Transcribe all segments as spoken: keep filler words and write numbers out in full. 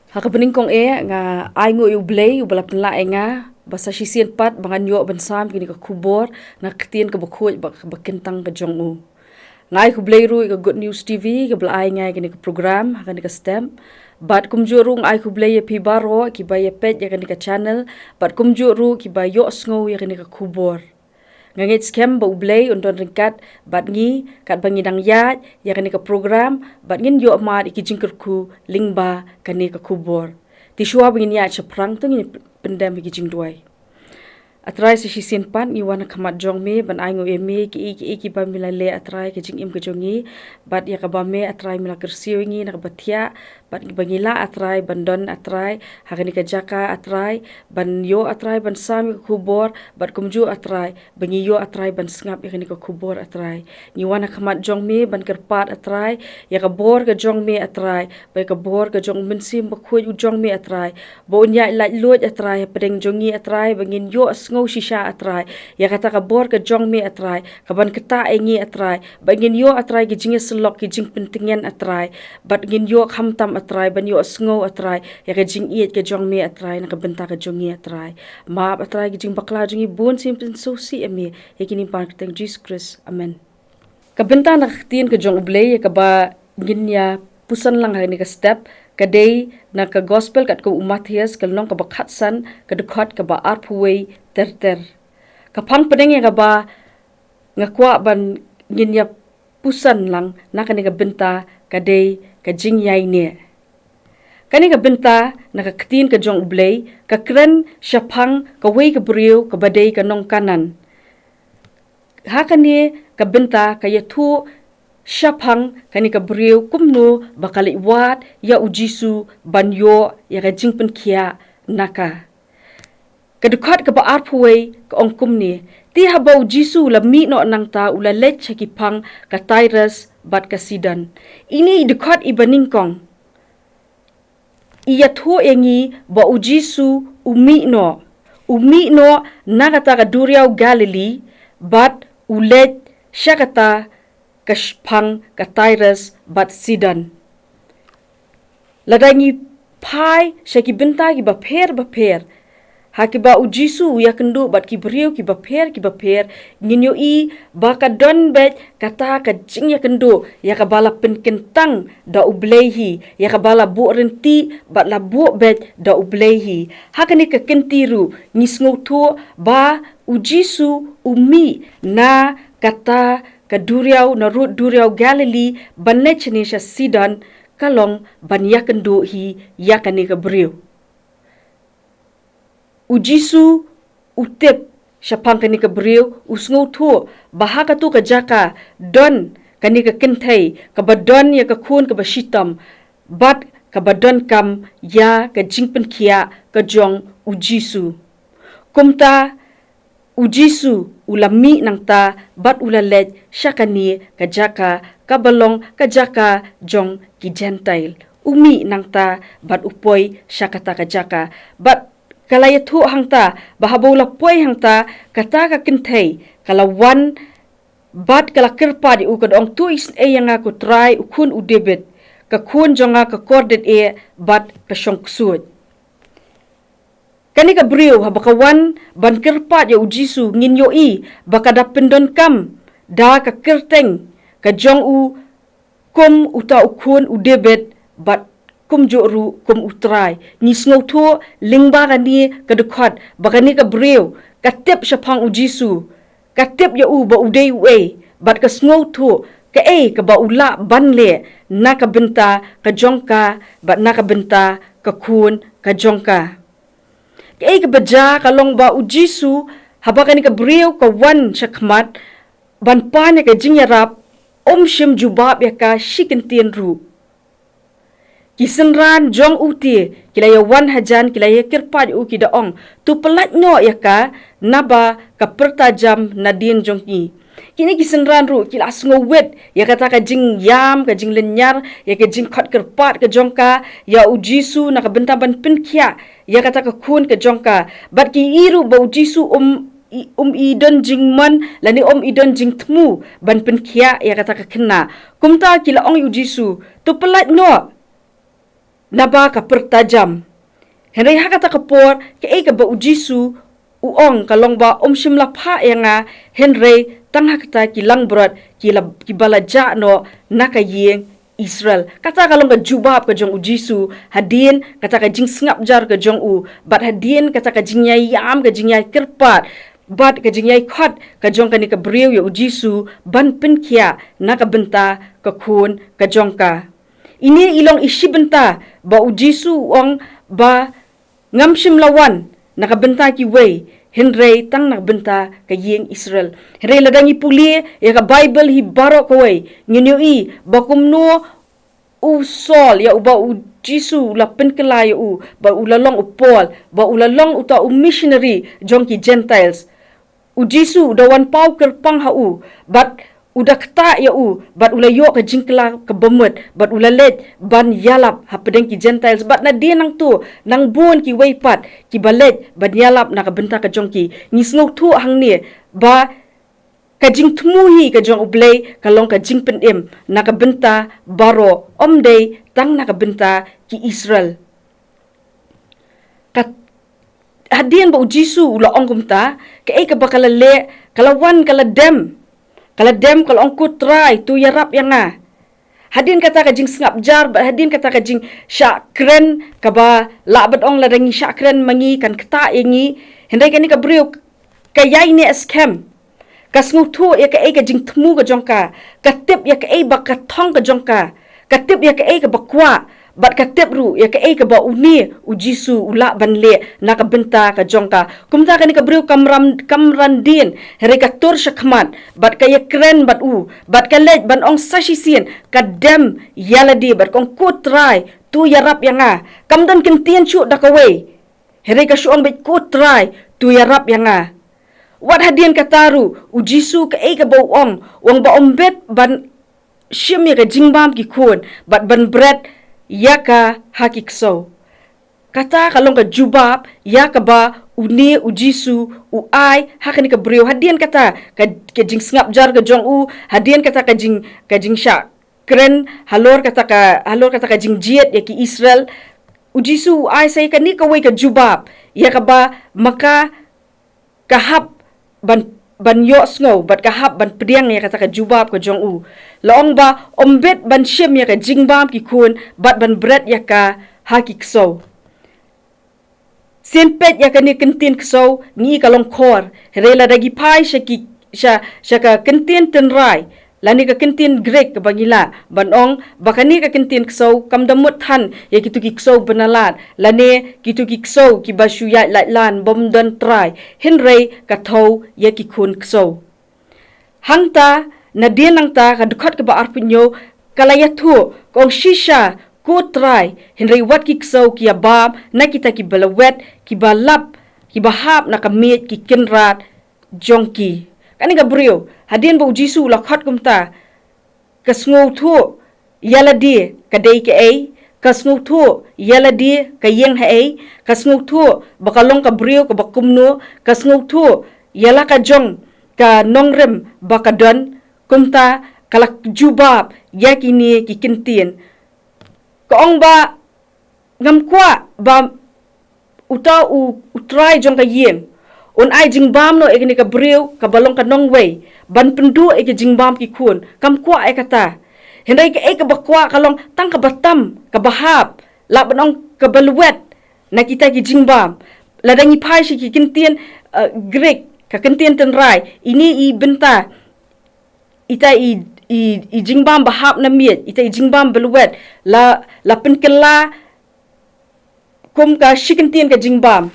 Ha kaba nyngkong eh nga ai nguh ïa U Blei uba la pynlah ïa nga ba sa shisien pat ba ngan ïoh ban sam ïa kane ka khubor na ka ktien kaba khuid bad kaba kyntang ka jong u. Nga ai khublei ruh ïa ka Good News T V kaba la ai ïa nga ïa kane ka program ha kane ka step. Bad kumjuh ruh nga ai khublei ïa phi baroh kiba ïa peit ïa kane ka channel bad kumjuh ruh kiba ïohsngew ïa kane ka khubor. Nga ngeit skhem ba U Blei un don ryngkat bad ngi katba ngi dang ïaid ïa kane ka program bad ngin ïoh mad ïa ki jingkyrkhu lyngba kane ka khubor. Te shuwa ba ngin ïaid shaphrang to ngin pyndem ïa ki jingduwai. A Trai, sa shisien pat ngi wan ha khmat jong me ban ai nguh ïa me kiei kiei kiba me la leh, A Trai, ka jingim ka jong ngi bad ïa kaba me, A Trai, me la kyrsiew ïa ngi na kaba thiah bad ba ngi lah, A Trai, ban don, A Trai, ha kane ka jaka, A Trai, ban ïoh, A Trai, ban sam ïa ka khubor bad kumjuh, A Trai, ba ngi ïoh, A Trai, ban sngap ïa kane ka khubor, A Trai. Ngi wan ha khmat jong me ban kyrpad, A Trai, ïa ka bor ka jong me, A Trai, bad ïa ka bor ka jong U Mynsiem Bakhuid u jong me, A Trai, ba un ïaid laitluid, A Trai, hapdeng jong ngi, A Trai, ba ngin ïohsngew shisha, A Trai, ïa kata ka bor ka jong me, A Trai, kaban ktah ïa ngi, A Trai, ba ngin ïoh, A Trai, ki jingïasyllok, ki jingpyntngen, A Trai, bad ngin ïoh khamtam, A Trai, ban ïohsngew, A Trai, ïa ka jingïeit ka jong me, A Trai, na ka bynta ka jong ngi, A Trai. Map, A Trai, ki jingbakla jong ngi, bun sien pynsngewsih ïa me, ïa kine ngi pan ka kyrteng Jisu Khrist. Amen. Ka bynta na ka ktien ka jong U Blei ïa kaba ngin ïa puson lang ha kane ka step ka dei na ka Gospel katkum u Mathaios, ka lynnong kaba khatsan, ka dkhot kaba arphew wei ter ter. Ka phang pdeng ïa kaba nga kwah ban ngin ïa puson lang na kane ka bynta ka dei ka jingïaineh. Kane ka bynta na ka ktien ka jong U Blei ka kren shaphang kawei ka briew kaba dei ka nong Kanaan. Ha kane ka bynta ka ïathuh shaphang kane ka briew kumno ba ka leit wad ïa U Jisu ban ïoh ïa ka jingpynkhiah na ka. Ka dkhot kaba arphew wei ka ong kumne: Te haba U Jisu u la mih noh nangta, u la leit sha ki phang ka Tyrus bad ka Sidon. Ine i dkhot iba nyngkong i ïathuh ïa ngi ba U Jisu u mih noh. U mih noh na kata ka duriaw Galilee bad u leit sha kata ka sh-, phang ka Tyrus bad Sidon. Lada ngi phai sha ki bynta kiba pher ba pher ha kiba U Jisu u ïakynduh bad ki briew kiba pher kiba pher, ngin ïohi ba ka don beit kata ka jingïakynduh ïa kaba la pynkyntang da U Blei hi, ïa kaba la buh rynti bad la buh beit da U Blei hi. Ha kane ka kynti ruh ngi sngewthuh ba U Jisu u mih na kata ka duriaw, na rud duriaw Galilee, ban leit shane sha Sidon, ka long ban ïakynduh hi ïa kane ka briew. U Jisu u tip shaphang kane ka briew, u sngewthuh ba ha kato ka jaka don kane ka kynthei kaba don ïa ka khun kaba shitom bad kaba donkam ïa ka jingpynkhiah ka jong U Jisu. Kumta U Jisu u la mih nangta bad u la leit sha kane ka jaka kaba long ka jaka jong ki Jentail. U mih nangta bad u poi sha kata ka jaka. Bad ka la ïathuh hangta ba haba u la poi hangta, kata ka kynthei ka la wan bad ka la kyrpad ïa u, ka da ong: To isynei ïa nga ko Trai, u khun u David, ka khun jong nga ka kordit eh bad ka shong ksuid. Kane ka briew haba ka wan ban kyrpad ïa U Jisu, ngin ïohi ba ka da pyndonkam da ka kyrteng ka jong u kum uta u khun u David bad kumjuh ruh kum u Trai. Ngi sngewthuh lyngba kane ka dkhot ba kane ka briew ka tip shaphang U Jisu, ka tip ïa u ba u dei uei bad ka sngewthuh kaei kaba u lah ban leh na ka bynta ka jong ka bad na ka bynta ka khun ka jong ka. Kaei kaba jia ka long ba U Jisu, haba kane ka briew ka wan shakhmat ban pan ïa ka jingïarap, um shym jubab ïa ka shi kyntien ruh. Ki synran jong u te ki la ïa wan hajan, ki la ïa kyrpad ïa u, ki da ong: To pyllait noh ïa ka, naba ka pyrta jam nadien jong ngi. Kine ki synran ruh ki la sngewwit ïa kata ka jingïam, ka jinglynñiar, ïa ka jingkhot kyrpad ka jong ka ïa U Jisu na ka bynta ban pynkhiah ïa kata ka khun ka jong ka. Bad ki ïohi ruh ba U Jisu um i, um i don jingmon lane um i don jingthmu ban pynkhiah ïa kata ka khynnah. Kumta ki la ong ïa U Jisu: To pyllait noh. naba ka pyrta jam. Hynrei ha kata ka por, kaei kaba u Jisu u ong ka long ba, um shym la phah ïa nga, hynrei tang ha kata ki langbrot ki la, kiba la jah noh na ka ïing Israel. Kata ka long ka jubab ka jong u Jisu hadien kata ka jingsngap jar ka jong u, bad hadien kata ka jingïaiam, ka jingïaikyrpad, bad ka jingïaikhot ka jong kane ka briew ïa u Jisu ban pynkhiah na ka bynta ka khun ka jong ka. Ine i long i shi bynta ba u Jisu u ong ba, ngam shym la wan na ka bynta kiwei, hynrei tang na ka bynta ka ïing Israel. Hynrei lada ngi pule ïa ka Baibl hi baroh kawei, ngin ïohi ba kumno u Saul, ïa uba u Jisu u la pynkylla ïa u, ba u la long u Paul, ba u la long uta u missionary jong ki Gentiles. U Jisu u da wan paw kyrpang ha u, bad u da ktah ïa u, bad u la ïoh ka jingkylla kaba mut, bad u la leit ban ïalap hapdeng ki Gentiles, bad nadien nangto, nang bun kiwei pat kiba leit ban ïalap na ka bynta ka jong ki. Ngi sngewthuh hangne ba ka jingthmu hi ka jong U Blei ka long ka jingpynim na ka bynta baroh, ym dei tang na ka bynta ki Israel. Ka, hadien ba u Jisu u la ong kumta, kaei kaba ka la leh, ka la wan, ka la dem. Ka la dem, ka la ong, ko Trai, to ïarap ïa nga. Hadien kata ka jingsngap jar, bad hadien kata ka jingshah kren, kaba lah ban ong lada ngi shah kren ma ngi kan ktah ïa ngi. Hynrei kane ka briew ka ïaineh skhem. Ka sngewthuh ïa kaei ka jingthmu ka jong ka. Ka tip ïa kaei ba ka thong ka jong ka. Ka tip ïa kaei kaba kwah. Bad ka tip ruh ïa kaei kaba une u Jisu u lah ban leh na ka bynta ka jong ka. Kumta kane ka briew kam ran, kam ran dien, hynrei ka tur shakhmat, bad ka ïakren bad u, bad ka leit ban ong sa shisien, ka dem ïalade, bad ka ong, ko Trai, to ïarap ïa nga. Kam don kyntien shuh da kawei. Hynrei ka shu ong beit, ko Trai, to ïarap ïa nga. Wat hadien kata ruh, u Jisu kaei kaba u ong, u ong ba ym bit ban shim ïa ka jingbam ki khun, bad ban bret ïa ka ha ki ksew. Kata ka long ka jubab ïa kaba une u Jisu u ai ha kane ka briew. Hadien kata ka, ka jingsngap jar ka jong u, hadien kata ka jing, ka jingshah kren halor kata ka, halor kata ka jingjied ïa ki Israel. U Jisu u ai sa ïa kane kawei ka jubab ïa kaba ma ka ka hap ban, ban ïohsngew, bad ka hap ban pdiang ïa kata ka jubab ka jong u. La ong ba, ym bit ban shim ïa ka jingbam ki khun, bad ban bret ïa ka ha ki ksew. Sien peit ïa kane ka kyntien ksew, ngi i ka long khor, hynrei lada ngi phai sha ki, sha, sha ka kyntien tynrai, lane ka kyntien Greek kaba ngi lah ban ong ba kane ka kyntien ksew kam da mut than ïa kito ki ksew bynalad, lane kito ki ksew kiba shu ïaid laitlan bym don trai, hynrei ka thew ïa ki khun ksew. Hangta, nadien nangta, ka dkhot kaba arphew hynñiew, ka la ïathuh, ka ong, shisha, ko Trai, hynrei wat ki ksew ki ïabam na kita kiba lawet, kiba lap, kiba hap na ka miej ki kynrad jong ki. Kane ka briew, hadien ba u Jisu u la khot kumta, ka sngewthuh ïalade ka dei kaei, ka sngewthuh ïalade ka ïeng haei, ka sngewthuh ba ka long ka briew kaba kumno, ka sngewthuh ïa la ka jong ka nongrim ba ka don. Kumta ka la jubab ïa kine ki kyntien. Ka ong ba, ngam kwah ba uta u, u trai jong ka ïing un ai jingbam noh ïa kane ka briew kaba long ka nongwei ban pynduh ïa ka jingbam ki khun. Kam kwah ïa kata. Hynrei kaei kaba kwah ka long tang kaba tam, kaba hap, lah ban ong kaba lwet na kita ki jingbam. Lada ngi phai sha ki kyntien, eh, Greek, ka kyntien tynrai, ine i bynta ita i, i, i jingbam ba hap na miej, ita i jingbam ba lwet, la, la pynkylla kum ka shi kyntien ka jingbam.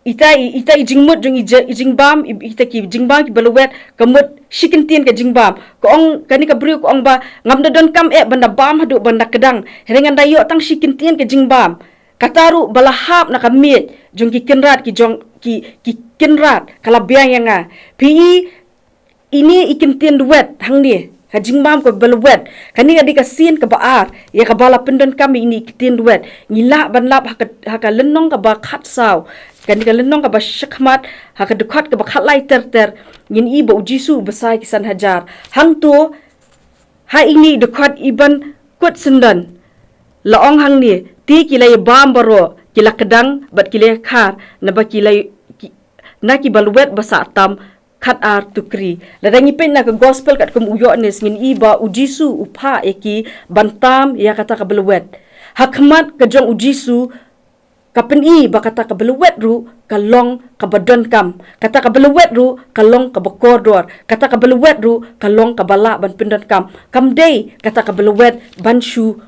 Ita i, ita i jingmut jong i ji-, i jingbam, i, ita ki jingbam kiba lwet, ka mut shi kyntien ka jingbam. Ka ong, kane ka briew ka ong ba, ngam da donkam eh ban da bam haduh ban da kdang. Hynrei ngan da ïoh tang shi kyntien ka jingbam. Kata ruh ba la hap na ka miej jong ki kynrad ki jong ki, ki kynrad ka la biang ïa nga. Phi i, ine i kyntien lwet hangne, ka jingbam kaba lwet. Kane ka dei ka sien kaba ar ïa kaba la pyndonkam ïa ine i kyntien lwet. Ngi lah ban lap ha ka, ha ka lynnong kaba khatsaw, kane ka lynnong kaba shakhmat, ha ka dkhot kaba khatlai ter ter, ngin i ba u Jisu u bsa ïa ki san hajar. Hangto, ha ine i dkhot i ban kut syndon, La ong hangne, te ki la ïabam baroh, ki la kdang bad ki la ïakhar, naba ki la ki, na ki balwet ba sah tam khat ar tukri. Lada ngi peit na ka gospel katkum u Ïoannis, ngin i ba u Jisu u phah ïa ki ban tam ïa kata ka balwet. Ha khmat ka jong u Jisu, ka pyni ba kata ka balwet ruh ka long kaba donkam, kata ka balwet ruh ka long kaba kordor, kata ka balwet ruh ka long kaba lah ban pyndonkam. Kam dei kata ka balwet ban shu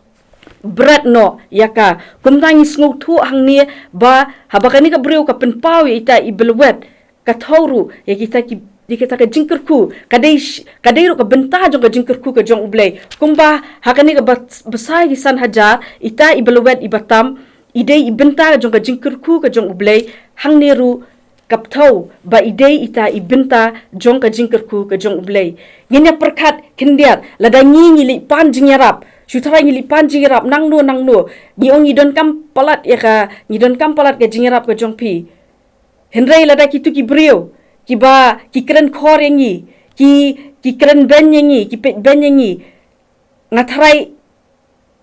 bret noh ïa ka. Kumta ngi sngewthuh hangne ba haba kane ka briew ka pynpaw ïa ita i balwet, ka thew ruh ïa kita ki, ïa kita ka jingkyrkhu, ka dei sh-, ka dei ruh ka bynta jong ka jingkyrkhu ka jong U Blei. Kumba ha kane ka bas-, bsa ïa ki san hajar, ita i balwet iba tam, i dei i bynta jong ka jingkyrkhu ka jong U Blei. Hangne ruh ka pynthew ba i dei ita i bynta jong ka jingkyrkhu ka jong U Blei. Ngin ïa pyrkhat khyndiat, lada ngi ngi leit pan jingïarap, shu tharai ngi leit pan jingïarap nangno nangno, ngi ong ngi donkam palat ïa ka, ngi donkam palat ka jingïarap ka jong phi. Hynrei lada kitu ki briew kiba ki kren khor ïa ngi, ki, ki kren beiñ ïa ngi, ki peit beiñ ïa ngi, nga tharai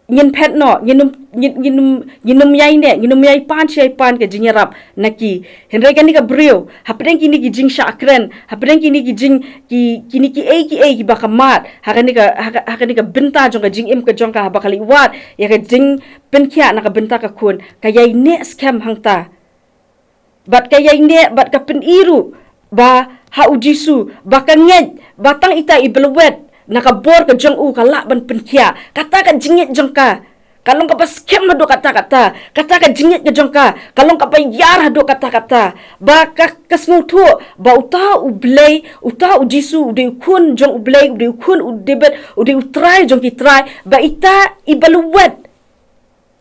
ngin phet noh, ngin ym, ngin, ngin ym, ngin ym ïai neh, ngin ym ïai pan shi ïai pan ka jingïarap na ki. Hynrei kane ka briew, hapdeng kine ki jingshah kren, hapdeng kine ki jing, ki, kine kiei kiei kiba ka mad ha kane ka, ha ka, ha kane ka bynta jong ka jingim ka jong ka, haba ka leit wad ïa ka jingpynkhiah na ka bynta ka khun, ka ïai neh skhem hangta. Bad ka ïai neh, bad ka pyni ruh ba ha U Jisu, ba ka ngeit ba tang ita i balwet na ka bor ka jong u ka lah ban pynkhiah. Kata ka jingngeit jong ka ka long kaba skhem haduh katta katta. Kata ka jingngeit ka jong ka ka long kaba ïar haduh katta katta. Ba ka, ka sngewthuh ba uta U Blei, uta U Jisu, u dei u khun jong U Blei, u dei u khun u David, u dei u Trai jong ki trai. Ba ita i balwet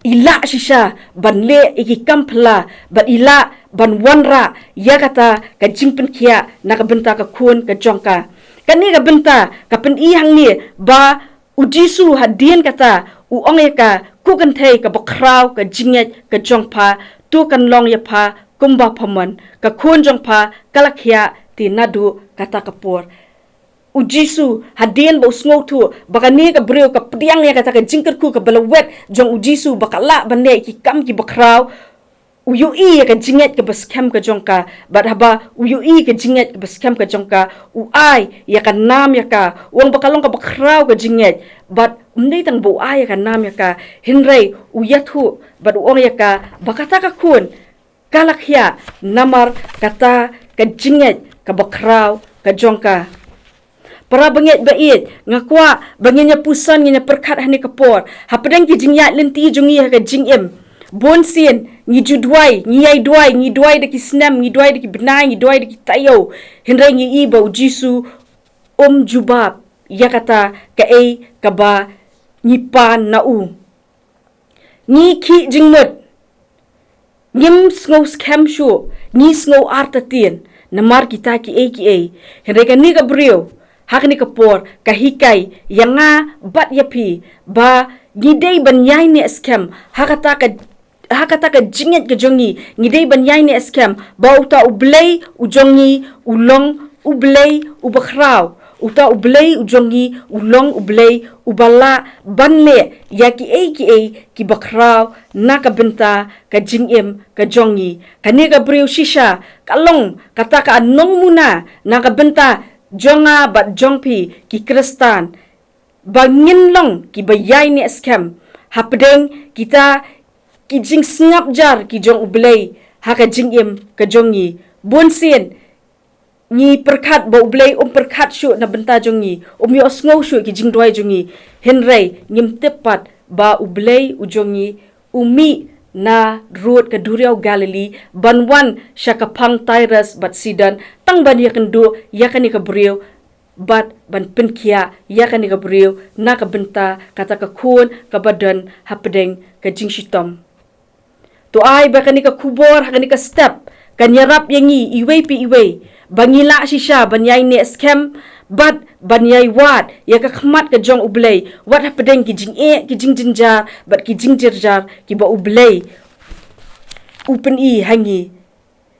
i lah shisha ban leh ïa ki kam phylla, bad i lah ban wanrah ïa kata ka jingpynkhiah na ka bynta ka khun ka jong ka. Kane ka bynta ka pyni hangne ba U Jisu hadien kata u ong ïa ka, ko kynthei kaba khraw, ka jingngeit ka jong pha to kan long ïa pha kumba pha mon, ka khun jong pha ka la khiah te naduh kata ka por. U Jisu hadien ba u sngewthuh ba kane ka briew ka pdiang ïa kata ka jingkyrkhu kaba lawet jong U Jisu ba ka lah ban leh ki kam kiba khraw, u ïohi ïa ka jingngeit kaba skhem ka jong ka. Bad haba u ïohi ka jingngeit kaba skhem ka jong ka, u ai ïa ka nam ïa ka, u ong ba ka long kaba khraw ka jingngeit. Bad ym dei tang ba u ai ïa ka nam ïa ka, hynrei u ïathuh bad u ong ïa ka ba kata ka khun ka la khiah namar kata ka jingngeit kaba khraw ka jong ka. Para bangeit ba ïeit, nga kwah ba ngin ïa puson, ngin ïa pyrkhat ha kane ka por hapdeng ki jingïaid lynti jong ngi ha ka jingim. Bun sien ngi ju duwai, ngi ïai duwai, ngi duwai da ki snem, ngi duwai da ki bnai, ngi duwai da ki taïew, hynrei ngi i ba U Jisu um jubab ïa kata kaei kaba ngi pan na u. Ngi khih jingmut, ngim sngew skhem shuh, ngi sngew artatien namar kita kiei kiei. Hynrei kane ka briew ha kane ka por ka hikai ïa nga bad ïa phi ba ngi dei ban ïaineh skhem ha kata ka, ha kata ka jingngeit ka jong ngi. Ngi dei ban ïaineh skhem ba uta U Blei u jong ngi u long U Blei uba khraw. Uta U Blei u jong ngi u long U Blei uba lah ban leh ïa kiei kiei kiba khraw na ka bynta ka jingim ka jong ngi. Kane ka briew shisha ka long kata ka nongmuna na ka bynta jong nga bad jong phi ki Khristan, ba ngin long kiba ïaineh skhem hapdeng kita ki jingsngap jar ki jong U Blei ha ka jingim ka jong ngi. Bun sien ngi pyrkhat ba U Blei um pyrkhat shuh na bynta jong ngi, um ïohsngew shuh ki jingduwai jong ngi. Hynrei ngim tip pat ba U Blei u jong ngi u mih na rud ka duriaw Galili ban wan sha ka phang Tirus bad Sidon tang ban ïakynduh ïa kane ka briew bad ban pynkhiah ïa kane ka briew na ka bynta kata ka khun kaba don hapdeng ka jingshitom. To ai ba kane ka khubor ha kane ka step kan ïarap ïa ngi iwei pa iwei ba ngi lah shisha ban ïaineh skhem bad ban ïai wad ïa ka khmat ka jong U Blei wat hapdeng ki jingeh, ki jingjynjar bad ki jingjyrjar kiba U Blei u pyni ha ngi.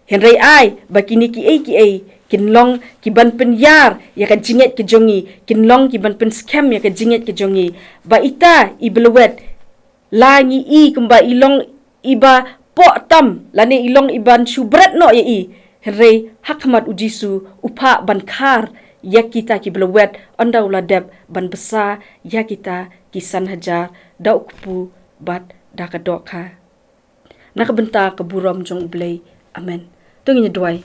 Hynrei ai ba kine kiei kiei kin long ki ban pynïar ïa ka jingngeit ka jong ngi, kin long ki ban pynskhem ïa ka jingngeit ka jong ngi. Ba ita i balwet la ngi i kumba i long iba poh tam, lane i long iban shu bret noh ïa i. Hynrei ha khmat u Jisu u phah ban khar ïa kita kiba la wet, ynda u la dep ban bsa ïa kita ki san hajar da u kpu bad da ka dohkha. Na ka bynta ka burom jong U Blei. Amen. To ngin ïa duwai.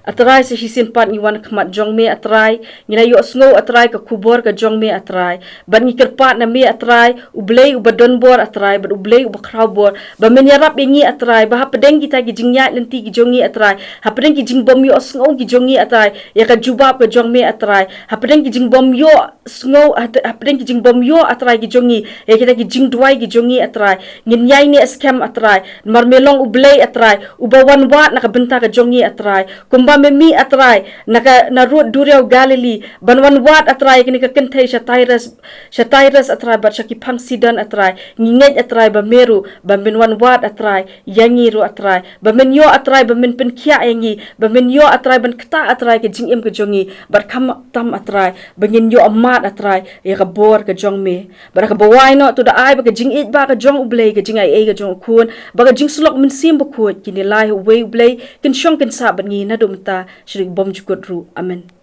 A Trai, sa shisien pat ngi wan ha khmat jong me, A Trai, ngi la ïohsngew, A Trai, ka khubor ka jong me, A Trai. Bad ngi kyrpad na me, A Trai, U Blei uba don bor, A Trai, bad U Blei uba khraw bor, ba men ïarap ïa ngi, A Trai, ba hapdeng kita ki jingïaid lynti ki jong ngi, A Trai, hapdeng ki jingbym ïohsngew ki jong ngi, A Trai, ïa ka jubab ka jong me, A Trai, hapdeng ki jingbym ïoh sngew, hap-, hapdeng ki jingbym ïoh, A Trai, ki jong ngi, ïa kita ki jingduwai ki jong ngi, A Trai, ngin ïai neh skhem, A Trai, namar me long U Blei, A Trai, uba wan wad na ka bynta ka jong ngi, A Trai, kumba me mih, A Trai, na ka, na rud duriaw Galili, ban wan wad, A Trai, ïa kane ka kynthei sha Tirus, sha Tirus, A Trai, bad sha ki phang Sidon, A Trai, ngi ngeit, A Trai, ba me ruh ba men wan wad, A Trai, ïa ngi ruh, A Trai, ba men ïoh, A Trai, ba men pynkhiah ïa ngi, ba men ïoh, A Trai, ban ktah, A Trai, ka jingim ka jong ngi, bad khamtam, A Trai, ba ngin ïoh mad, A Trai, ïa ka bor ka jong me. Bad kaba wai noh, to da ai ba ka jingïeit ba ka jong U Blei, ka jingaiei ka jong U Khun, bad ka jingsyllok Mynsiem Bakhuid kin ïalai ha uwei U Blei, kin shong kin sah bad ngi naduh mynta sha ki bymjukut ruh. Amen.